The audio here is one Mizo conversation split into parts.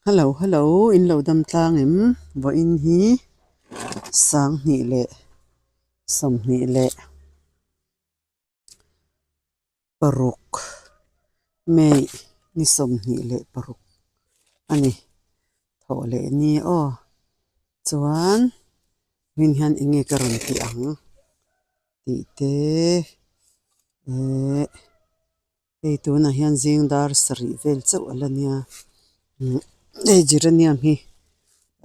Hello hello in lo dam tlang em vawiin hi sanghnih leh sawmhnih leh paruk May ni sawmhnih leh paruk a ni thawh leh ni aw chuan vawiin hian eng nge ka rawn tih ang tih te ehh. Hei tunah hian zing dar sarih vel chauh a la nia hei geranium hi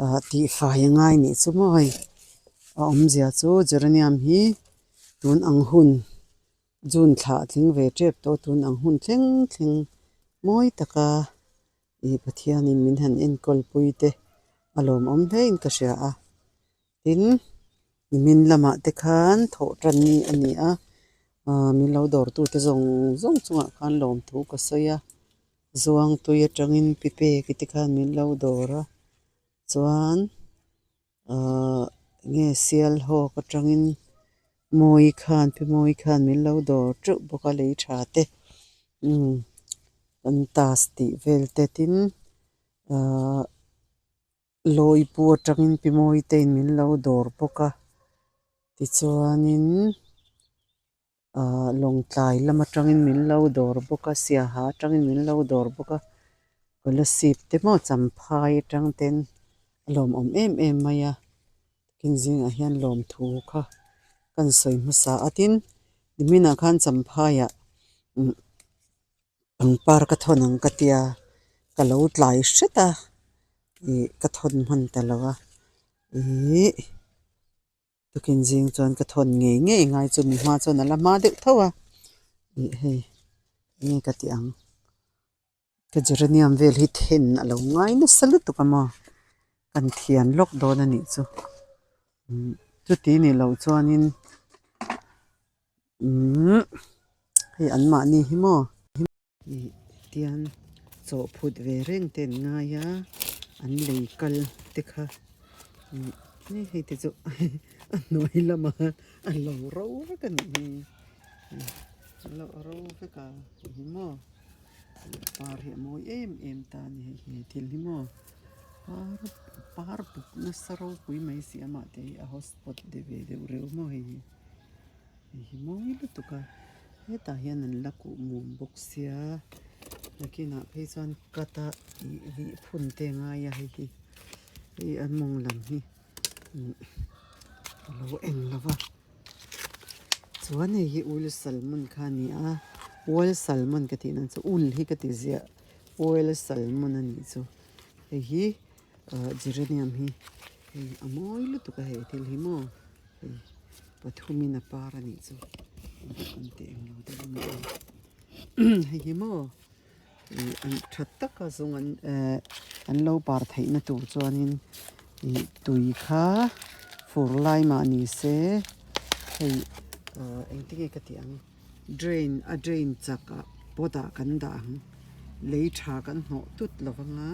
ah tihfai a ngai nih chu maw hei a awmzia chu geranium hi tun ang hun june thla a tling ve tep tawh tun ang hun thleng thleng mawi taka ih Pathianin min han enkawl pui te a lawmawm hle in ka hria a. Tin, nimin lamah te khan thawh tan ni a ni a, aaa min lo dawrtute zawng zawng chungah khan lawmthu ka sawi a, Zuangtui atangin pi pek te khan min lo dawr a, chuan aaa nge Sialhawk atangin Mawi khan pi Mawi khan min lo dawr teuh bawk a lei tha te umm an tas tih vel te tin aaa. Lawipu atangin pi Mawitein min lo dawr bawk a tichuanin ahh Lawngtlai lam atangin min lo dawr bawk a Siaha atangin min lo dawr bawk a Kolasib te maw Champhai atang ten a lawmawm em em mai a tukin zingah hian lawmthu kha kan sawi hmasa a tin niminah khan Champhaiah umm. Pangpar ka thawn ang ka tia ka lo tlai hret a ih ka thawn hman ta lo a ih tukin zing chuan ka thawn ngei ngei ngai chu mi hma chuan a la hma deuh tho a ih hei enge ka tih ang ka geranium vel hi then a lo ngai nasa lutuk a maw kan thian lawk dawn a nih chu chuti nih loh chuanin. Umm hei an mahni hi maw ih tian chaw phut ve reng te an ngai a an lei kal te kha umm hei hei te chu a hnuai lamah a lo ro vek a nih hi a lo ro vek a ni maw par hi a mawi em em ta a ni hei he thil hi maw par par buk nasa ropui mai si a mah te hi a hotspot ve deuh reuh maw hei hi. Hei hi mawi lutuk a hetah hian an la kuh mum bawk sia nakinah phei chuan cut a ih vih phun te a ngai a hei hi hei an mawng lam hi a lo eng lo va chuan hei hi ul salmon kha a ni a ual salmon ka tih nan chu ul hi ka ti ziah ual salmon a nih chu hei hi ah geranium hi hei a mawi lutuk a hei thil hi maw. Hei pathumin a par a nih chu an tih eng lo deuh a ni a hei hi maw ih an tha taka zawng an ehh an lo par theihna tur chuanin ih tui kha fur lai mah ni se hei ahh engtin nge ka tih ang. Drain a drain chak ah pot ah kan dah ang lei tha kan hnawh tut lo vang a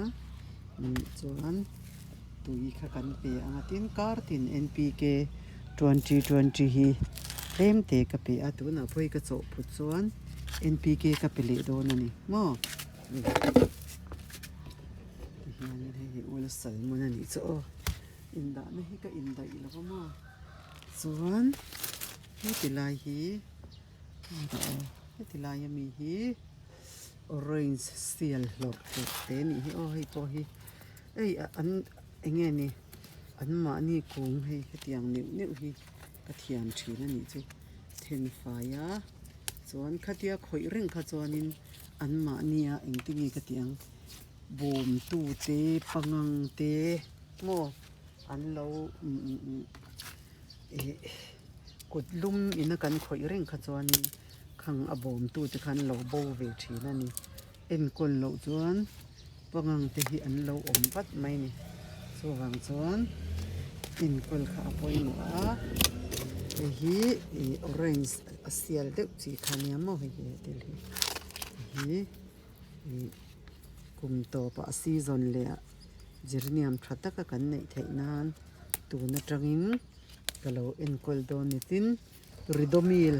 chuan tui kha kan pe ang a tin kar tin N P K twenty twenty hi tlem te ka pe a tunah pawh hi ka chawh phut chuan N P K ka pe leh dawn a ni maw tihianin hei hi ul salmon a nih chu aw indahna hi ka indaih lo va maw chuan. Heti lai hi heti lai ami hi orange sial hlawrh hlawrh te anih hi aw hei pawh hi hei an eng nge ni an mahni kung hei hetiang neuh neuh hi ka thiam thin anih chu thenfai a chuan khatia khawih reng kha chuanin an mahnia engtin nge ka tih ang bawmtu te pangang te maw an lo Ih kut lum ina kan khawih reng kha chuanin khang a bawmtu te khan lo bo ve thin a ni. Enkawl loh chuan pangang te hi an lo awm vat mai a ni. Chuvang chuan enkawl kha a pawimawh a, hei hi ih orange a sial deuh chi kha nia maw hei hi heti hi hei hi ih kum tawpah a season leh ah geranium tha taka kan neih theih nan. Tun atangin ka lo enkawl dawn ni tin Ridomil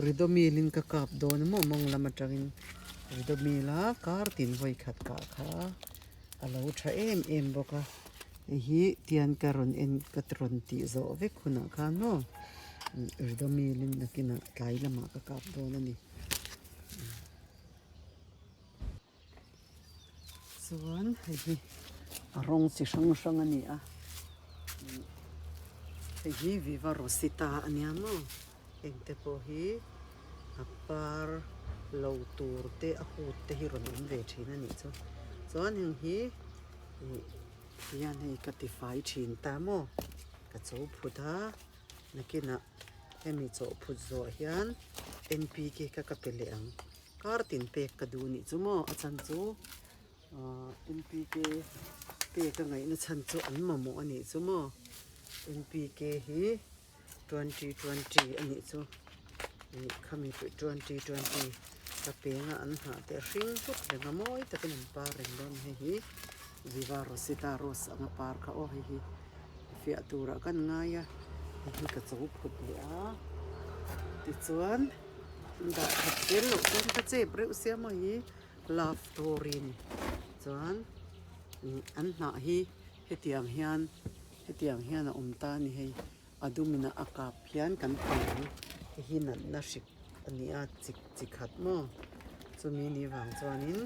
Ridomil in ka kap dawn a maw mawng lam atangin Ridomil a kar tin vawi khat kah kha. A lo tha em em bawk a hei hi tian ka rawn en ka rawn tih zawh vek hunah khan maw Ridomil in nakinah tlai lamah ka kap dawn a ni. Chuan hei hi a rawng chi hrang hrang a ni a hei hi Viva Rosita a nia maw engte pawh hi a par lo tur te a hut te hi rawn awm ve thin a nih chu chuan heng hi ih tihian hei ka ti fai thin ta maw ka cho phut a nakinah hemi chawhphut zawh hian N P K kha ka pe leh ang. Kar tin pek ka duh nih chu maw a chhan chu ahh N P K pek a ngaihna chhan chu an mamawh a nih chu maw N P K hi 2020 a nih chu ih khami 2020 ka penga an nghah te a hring hlut reng a mawi takin an par reng dawn hei hi Viva Rosita Rose anga par kha aw hei hi fiah turah kan ngai a hei hi ka cho phut leh a tichuan. Dah khat zel loh chuan ka chep reuh sia maw hi love story a ni chuan an hnah hi hetiang hian hetiang hian a awm ta a ni hei a dumina a kap hian kan paih ang hei hi natna hrik a ni a chi chi khat maw chumi ni vang chuanin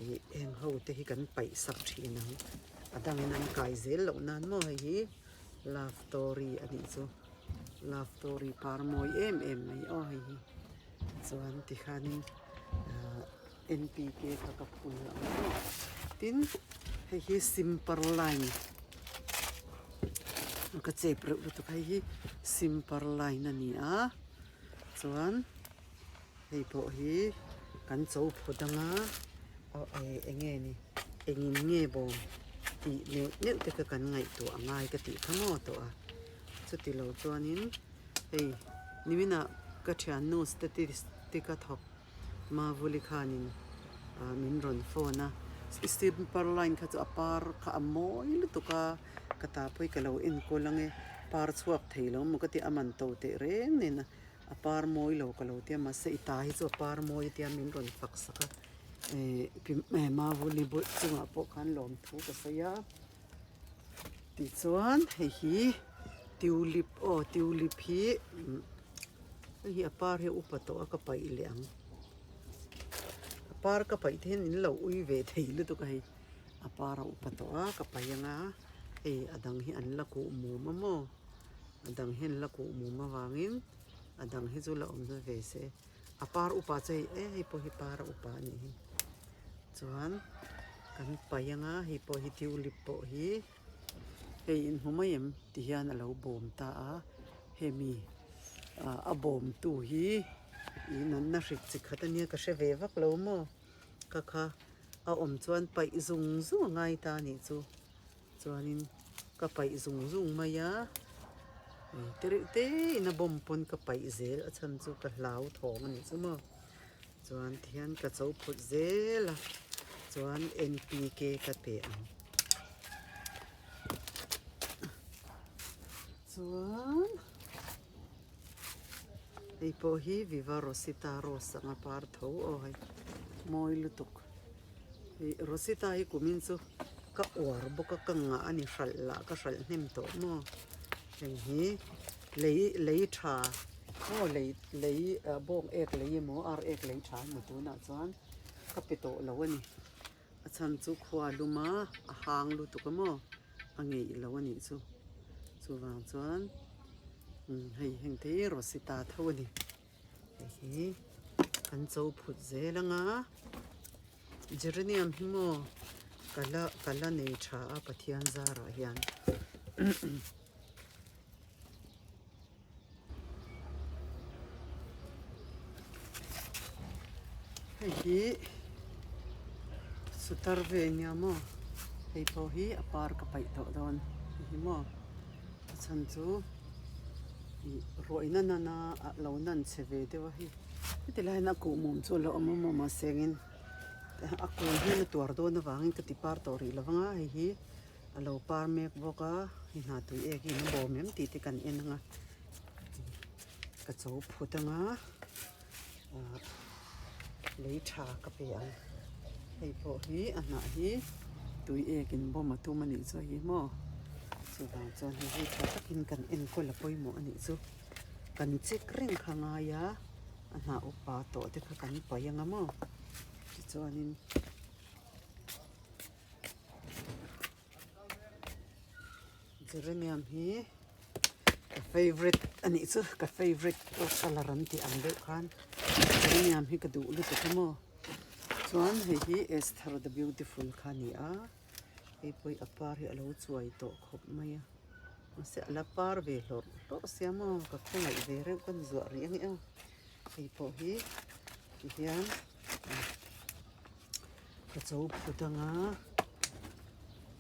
ih heng ho te hi kan paih sak thin ang a dangin an kai zel loh nan maw hei hi love story a nih chu. Love story par mawi em em mai aw hei hi chuan tikhanin ahh N P K kha ka phun ang maw tin hei hi simple line ka chep reuh lutuk hei hi simple line a ni a chuan hei pawh hi kan cho phut anga aw eng nge ni engin nge bawm tih neuh neuh te kha kan ngaihtuah a ngai ka tih kha maw tawh a. Chuti lo chuanin hei niminah ka thiannu statistic a thawk Mavuli khanin min rawn phone a, simple line kha chu a par kha a mawi lutuk a, ka ta pawh hi ka lo enkawl ang e, par chhuak thei lo maw ka ti a man to teh reng nen a, a par mawi lo ka lo ti a mahse i ta hi chu a par mawi a tia min rawn fak sak a, Mavuli chungah pawh khan lawmthu ka sawi a. Tichuan hei hi tulip aw tulip hi hei hi a par hi a upa tawh a ka paih leh ang a par ka paih te hian in lo ui ve thei lutuk a hei a par a upa tawh a ka paih ang a hei a dang hi an la kuh mum a maw a dang hi an la kuh mum avangin a dang hi chu la awm na ve se a par upa chu hei e hei pawh hi par a upa a nih hi. Chuan kan paih anga hei pawh hi tulip pawh hi hei in hmu mai em ti hian a lo bawm ta a hemi ah a bawm tu hi ih natna hrik chi khat ania ka hre ve vak lo maw ka kha a awm chuan paih zung zung a ngai ta anih chu chuanin ka paih zung zung mai a te reuh te in a bawm pawn ka paih zel a chhan chu ka hlau thawng anih chu maw. Chuan tihian ka cho phut zel a, chuan N P K ka pe ang. Chuan hei pawh hi Viva Rosita Rose anga par tho aw hei mawi lutuk. Hei Rosita hi kumin chu ka uar bawk a ka ngah a ni hralh lah ka hralh hnem tawh maw heng hi lei lei tha maw lei lei ah bawng ek lei emaw ar ek lei tha emaw tunah chuan ka pe tawh lo a ni a chhan chu khua lum a a hang lutuk a maw a ngeih lo a nih chu chuvang chuan hei heng te hi Rosita tho a ni. Hei hi an cho phut zel anga geranium hi maw ka la ka la nei tha a Pathian zarah hian hei hi sutar ve nia maw hei pawh hi a par ka paih tawh dawn hei hi maw a chhan chu. Ih ruahina nana a lo nan chhe ve deuh a hei heti lai hian a kuhmum chu a lo awm a maw mahse engin a kung hian a tuar dawn avangin ka ti par tawh rih lo vang a hei hi a lo par mek bawk a hei hna tui ek hi in a bawm em tih te kan en ang a ka cho phut ang a ah lei tha ka pe ang hei pawh hi a hnah hi. Tui ek in bawm a tum a nih chu hei maw chuvang chuan hei hi tha takin kan enkawl a pawimawh a nih chu kan check reng kha ngai a a hnah upa tawh te kha kan paih anga maw tichuanin. Geranium hi ka favourite a nih chu ka favourite colour an tih ang deuh khan geranium hi ka duh lutuk a maw chuan hei hi Esther the beautiful kha a ni a hei pawh hi a par hi a lo chuai tawh khawp mai a mahse a la par ve hlawrh hlawrh sia maw ka khawngaih ve reuh ka ni zuah rih ang e aw hei pawh hi tihian. Ka cho phut anga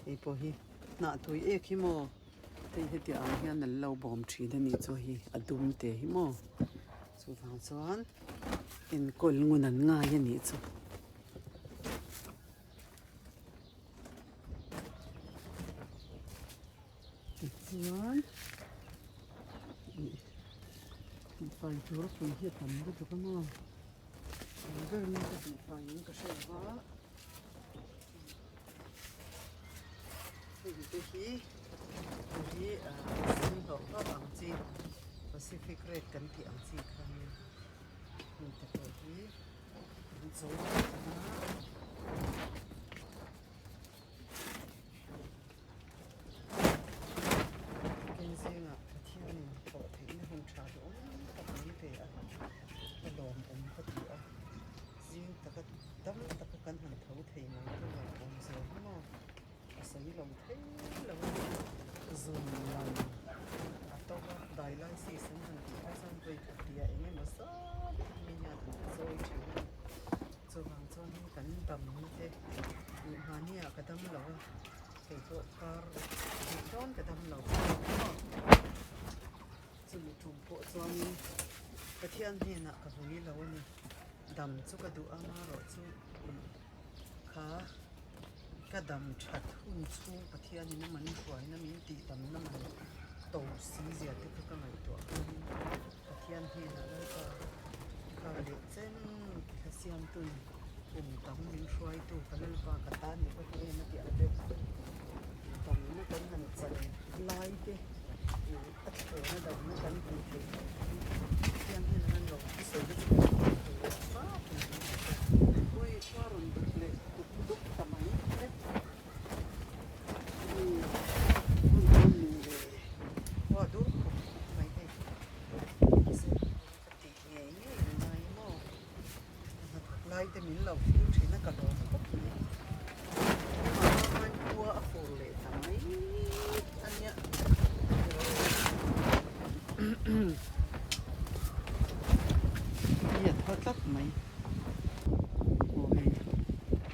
hei pawh hi hnah tui ek hi maw hei heti ang hian an lo bawm thin a nih chu hei a dum te hi maw chuvang chuan enkawl ngun an ngai a nih chu. Tichuan ih tihfai tur a pui hi a tam lutuk a maw. Eng ber nge ka tih faiin ka hre lo va, hei te hi hei hi ahh sen hlawh hlawh ang chi pacific red kan tih ang chi kha a nia heng te pawh hi an chawi thei a. Ken zingah Pathianin thawh theihna hun tha duhawm tak min pe a, ka lawmawm ka ti a, zing taka dam taka kan han tho thei mai te lawmawm zel hi maw a sawi lo thei lo a ni. Zun lam a to a, dialysis an han tih kha chuan vawi khat tia eng emaw zat mi hian an chawi thin a ni. Chuvang chuanin kan damna te mahni ah ka dam lo a, kei pawh kar hnih dawn ka dam lo maw. Chumi tum pawh chuanin Pathian hnenah ka vui lo a ni. Dam chu ka duh a marawh chu kha ka dam that hun chhung Pathianin a man hruaina min tih damna man to si zia te kha ka ngaihtuah khanin Pathian hnenah Lalpa kha leh chen thla siamtun kum tam min hruaitu ka Lalpa ka tan i va hmu em a tih ang deuh damna kan han chan lai te a thlawna damna kan hmuh theih loh hi Pathian hnenah an lo thusawi na chu kan hmuh thei lo vak mai Ui khua rawn duk leh duk duk ta mai le Ui hun dawn ni le khua dur khawp khawp mai hei. Ka tih ngei ngei a ngai maw? Ka hnathawk lai te min lo thil thin a ka lawm khawp mai. Amah khan khua a fur leh ta mai a nia. Hi a thaw tlat mai. Aw hei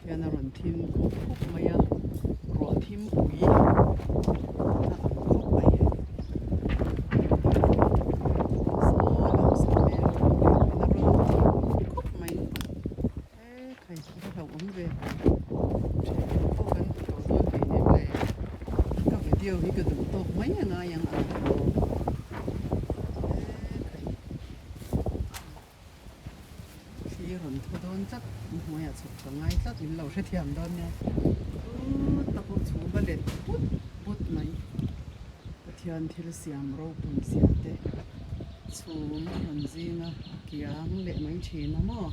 hian a rawn thim khup khup mai a, ruah thim pui a ang khawp mai hei. Video hi ka duh tawk mai a ngai ang ang thli rawn thaw dawn tlat in hnuaiah chhuk ka ngai tlat min lo hrethiam dawn nia tut a pawh chhum a let put put mai. Pathian thil siam ropui zia te chhum a rawn zing a, a kiang leh mai thin a maw?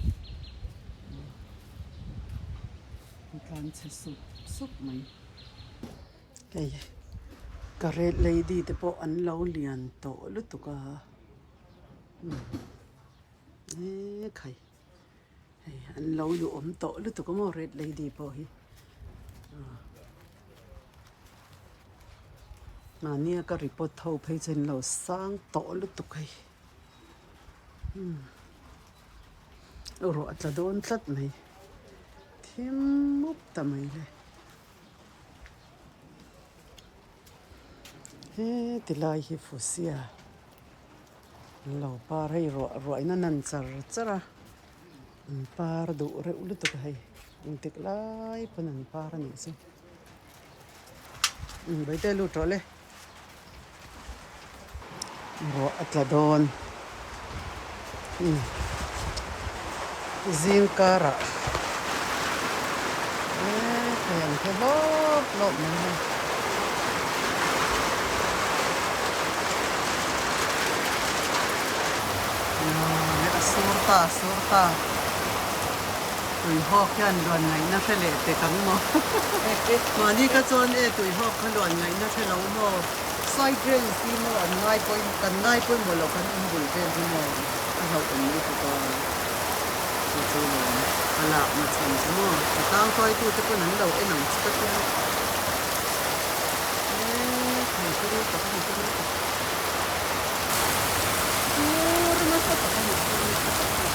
A tlan chhe sup sup mai. Hei ka red lady te pawh an lo lian tawh lutuk a, umm ekhai hei an lo luh awm tawh lutuk a maw red lady pawh hi. Mahnia ka report ho phei chu an lo sang tawh lutuk hei umm ruah a tla dawn tlat mai thim mup ta mai le he ti lai hi fusia an lo par hei ruah ruah in a nan char char a an par duh reuh lutuk a hei engtik lai pawn an par a nih chu. Baite lut rawh le. Ruah a tla dawn. Zing karah he thei an khaw hlawm. hlawp mai hei. A sur ta a sur ta tuihawk hian luan ngaihna hre leh pek ang maw mahni ka chuan e tuihawk kha luan ngaihna hre lo maw side drains hi maw an ngai pawhin kan ngai pawimawh loh kan in bul vel hi maw a hlauhawm lutuk a chu chu lawm a lakna chhan chu maw a tang hruaitute pawn an lo en ang chu ka tia e thei turu tak a ni turu tak. Sur nasa tak a ni sur nasa tak a ni.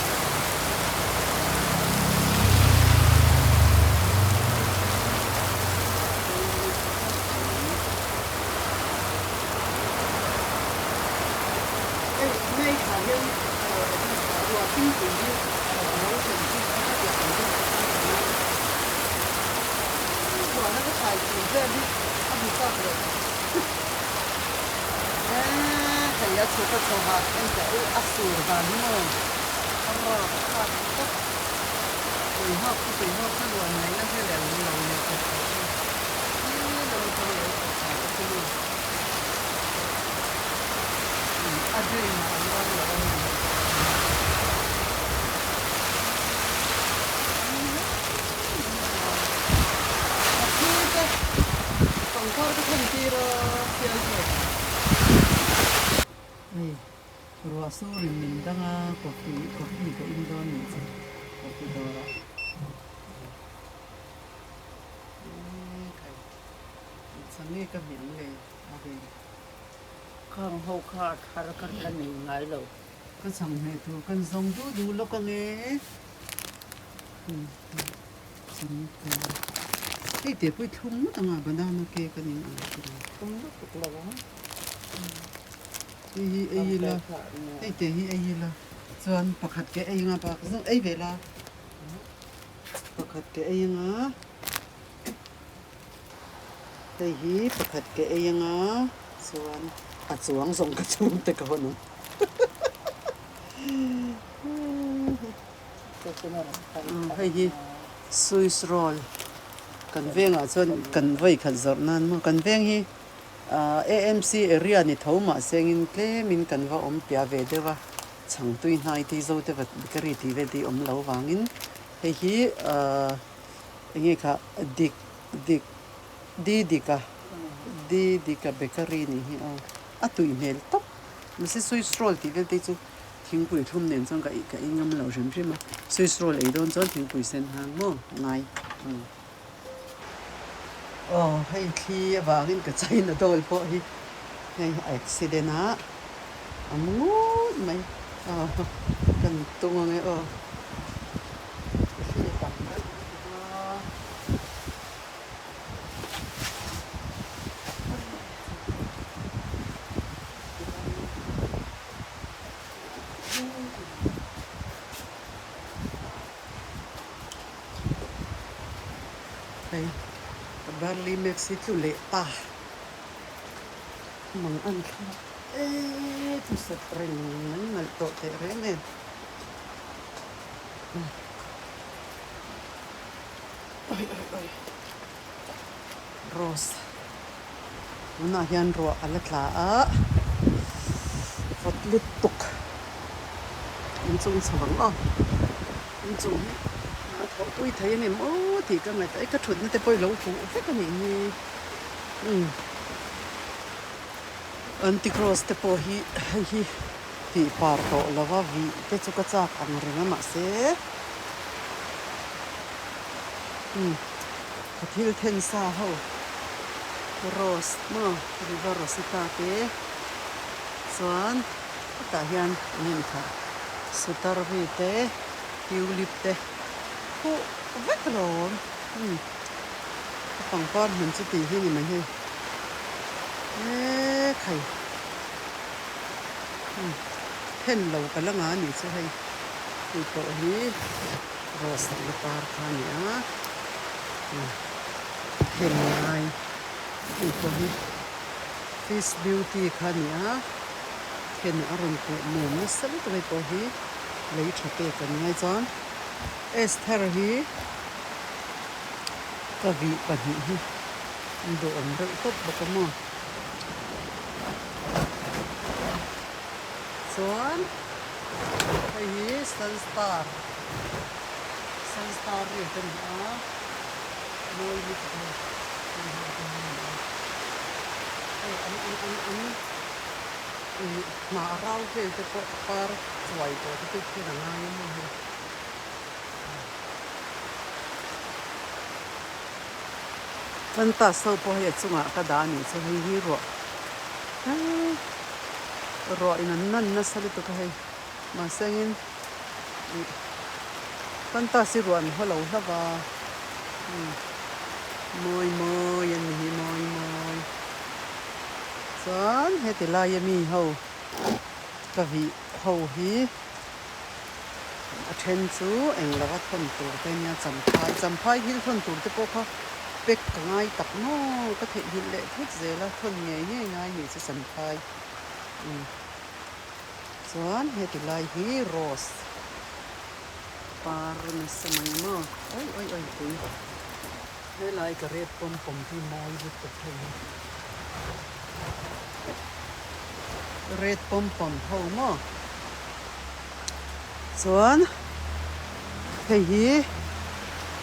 Sur nasa khawp mai. Hei May thla hian ruah thingpui hi a lo thlen chu a hetiang ang deuh kha a ni a. Ruahna ka thlai tih vel hi a hmu chak leh tawh. Eee hei a chhuk a chho ha en teh u a sur dan hi maw a rap thlak tawp tui hawk chu tui hawk kha luan ngaihna hre leh awm lo leh tawp tawh chu he lam atanga lo chho thla te chu maw a drain ah a luang lo a ni. A thi te pangpar ka thawn tir a sial zawk a. Hei ruah sur in min dang a coffee coffee ka in dawn nih chu coffee dawr ah. Eee khai chang nge ka hmeh ang le a ve. Khang ho kha a thar ka la nei ngai lo. Ka chang hmeh tur kan zawng duh duh lawk ang e. Hei teh pawh i thlum ngawt ang a banana cake a ni ang chu. Thlum lutuk lo ang. Hei hi ei ila hei teh hi ei ila chuan pakhat ke ei anga bak zawng ei ve la pakhat ke ei anga hei hi pakhat ke ei anga chuan a chuang zawng ka chhung te ka hawn ang. Hei hi Swiss roll kan vengah chuan kan vawi khat zawrh nan maw kan veng hi AMC area ni tho mahse engin tlemin kan va awm piah ve deuh a chhangtui hnai te hi zo te bakery tih vel te hi awm lo vangin hei hi eng nge kha dik dik di dika di dika bakery nih hi aw a tui hmel tawp mahse Swiss roll tih vel te hi chu. Thingpui thlum nen chuan ka ka ei ngam lo hrim hrim a, Swiss roll ei dawn chuan thingpui sen hang maw ngai. Aw hei thli avangin ka chain a dawl pawh hi hei a accident a a mu ngut mai aw kan tung ang e aw thli a tam deuh lutuk a. Hei barley max hi tlu leh ta mang an thla e thusat reng an nalh tawh teh reng em oi oi oi rose. Tunah hian ruah a la tla a, vawt lutuk inchung chho ang aw, inchung hi a thawh pui thei a ni maw tih ka ngaihtuah a, ka thutna te pawh i lo huh vek a nih hi umm anti cross te pawh hi hei hi tih par tawh lo va vih te chu ka chak ang reng a mahse umm. Ka thil then sa ho rose maw river rosita te chuan hetah hian eng nge kha sutarvi te tulip te huh vek alawm umm ka pangpar hmun chu tih hi a ni mai hei eee khai umm then lo ka la nga a nih chu hei hei pawh hi rose la par kha a ni a. Then ngai hei pawh hi fish beauty kha a ni a then a rawn kuh mum nasa lutuk hei pawh hi lei tha pek an ngai chuan Esther hi ka vih pahnih hi. An duhawm reuh tawp bawk a maw. Chuan hei hi sunstar sunstar red a ni a mawi lutuk a heng ho te hi a ni a hei an an an an ih hnah rau vel te pawh a par chuai tawh te chu thil a ngai a maw hei. Fantas ho pawh hei a chungah ka dah a nih chu hei hi ruah ruah in an nan nasa lutuk a hei mahse angin ih fantas hi ruah an haw lo hlauh a mawi mawi a ni hi mawi mawi chuan heti laia mi ho ka vih ho hi. A then chu eng lova thawn tur te nia champhai champhai thil thawn tur te pawh kha pack ka ngai tak maw ka theihnghilh leh thut zel a thawn ngei ngei ngai nih chu champhai umm chuan heti lai hi rose par nasa mai maw awi awi awi pui helai ka red pawm pawm hi mawi lutuk hei hi red pawm pawm ho maw. Chuan hei hi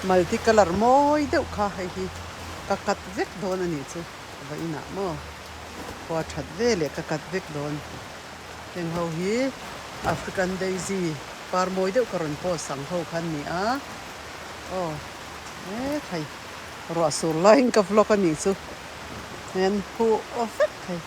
multi colour mawi deuh kha hei hi ka cut vek dawn a nih chu va inah maw khua that ve leh ka cut vek dawn heng ho hi African daisy par mawi deuh ka rawn post ang ho kha an ni a aw hethai ruah sur laiin ka vlog a nih chu hian huh aw vek thei.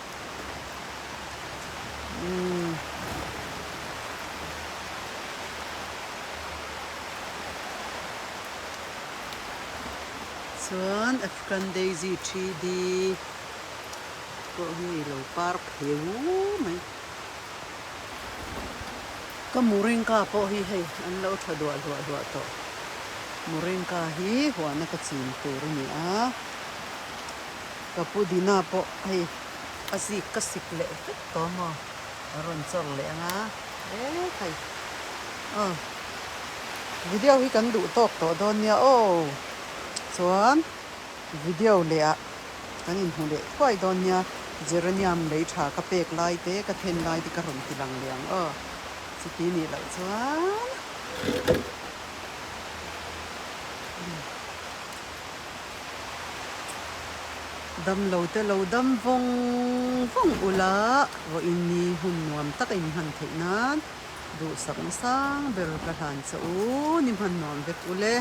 Chuan African Daisy 3D pawh hi lo par pheu mai. Ka Moringa pawh hi hei an lo tha duah duah duah tawh. Moringa hi huana ka chin tur a ni a. Ka pudina pawh hei a zik ka sik leh vek tawh maw a rawn chawr leh ang a e khai aw video hi kan duh tawk tawh dawn nia aw chuan video leh ah kan inhmu leh thuai dawn nia geranium lei tha ka pek lai te ka then lai te ka rawn ti lang leh ang aw chuti nih loh chuan. Dam lo te lo dam vawng vawng ula, vawiin ni hun nuam tak a inhman theih nan duhsakna sang ber ka hlan che u, ni hman nuam vek ule.